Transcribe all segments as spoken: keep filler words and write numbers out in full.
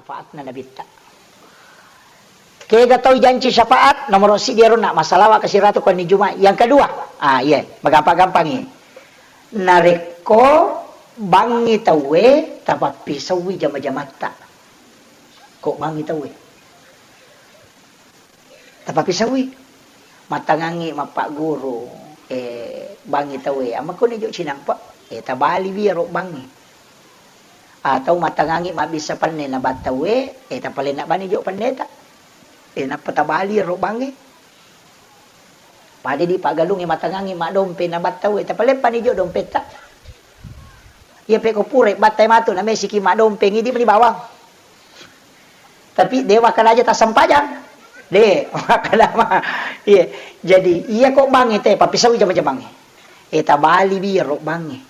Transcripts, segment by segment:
Syafaatna Nabitta. Kega tau janci syafaat, nomoro siddi ero na massalawa ka siratu ko wenni Juma. Yang kedua, ah, iya, magampa-gampangi. Narekko bangngi tauwe, tapappisaui jama-jamatta. Ko bangngi tauwe. Tapappisaui. Mattangangngi mappagguru, eh, bangngi tauwe, amma koni jo cinampe, eh, tabaliwi ero bangnge. Atau mattangangngi mabbissa penne na battauwe, eh, tapalenna bani jo penneta. Eh, nappa tabali ero bangnge. Pada di paggalungnge mattangangngi maddompe na battauwe, tapaleppani jo dompetta. Iya pe ko pura battai matu na mesiki maddompeng idi meni bawang. Tapi de makkeda aja tassempajang. De, makkeda ma. Iya. Jadi, iya ko bangnge te, pappisau jama-jamangnge. Eh, tabaliwi ero bangnge.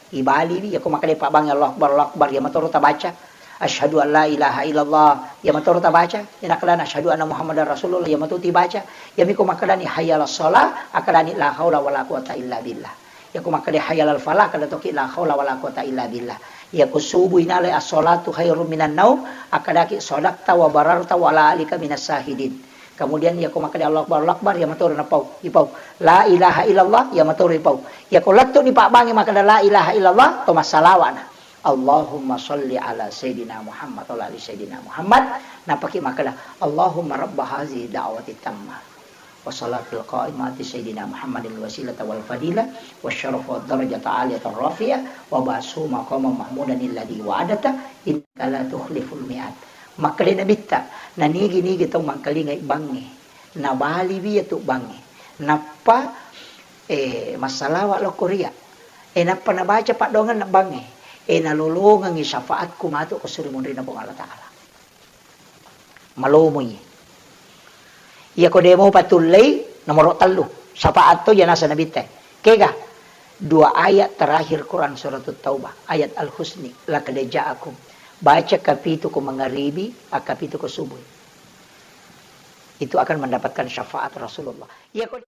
Ibaliwi, iya ko makkeda pabbangnge Allahu Akbar, Allahu Akbar, iya matoro tabaca. Asyhadu an la ilaha illallah, iya matoro tabaca. Iya nakkedana asyhadu anna Muhammadar Rasulullah, iya matu tibaca. Iya miko makkedani hayya 'alas shalah, akkedani la haula wala quwata illa billah. Iya ko makkeda hayya 'alal falah, kada toki la haula wala quwata illa billah. Iya ko subuh inalai as-shalatu khairum minan naum, akkedaki sadaqta wa bararta wa ala alika minas syahidin. Kemudian iya ko makkeda Allahu Akbar, Allahu Akbar, iya matoro napau, ipau. La ilaha illallah, iya matoro ipau. Iya ko lettu ni pabbangnge makkeda la ilaha illallah, to massalawa'na. Allahumma shalli ala Sayyidina Muhammad wa ala ali Sayyidina Muhammad. Napaki makkeda, Allahumma rabba hazihi da'wati tammah. Wassalatil qaimati sayyidina Muhammadil wasilata wal fadilah, wasyarafa wad darajata aliyata rafi'ah, wa ba'athu maqaman mahmudan alladzi wa'adta, innaka la tukhliful mi'ad. Makkeda Nabitta, nanigi-nigi tau mangkalingai bangnge, nabaliwi iyatu bangnge, nappa, eh, massalawa lokko ria, eh, nappa nabaca paddoangenna bangnge, eh, nalolongengngi syafaatku matu ko suri munrinna Puang Allah Ta'ala. Malomoi. Iya ko de mopa tullei, nomoro tellu. Syafaat to iya naseng Nabitta. Kega? Dua ayat terakhir Quran Suratut Taubah, ayat Al-Husni, laqad ja'akum. Baca kapitu ko mangaribi, akkapitu ko subuh. Itu akan mendapatkan syafaat Rasulullah. Iya ko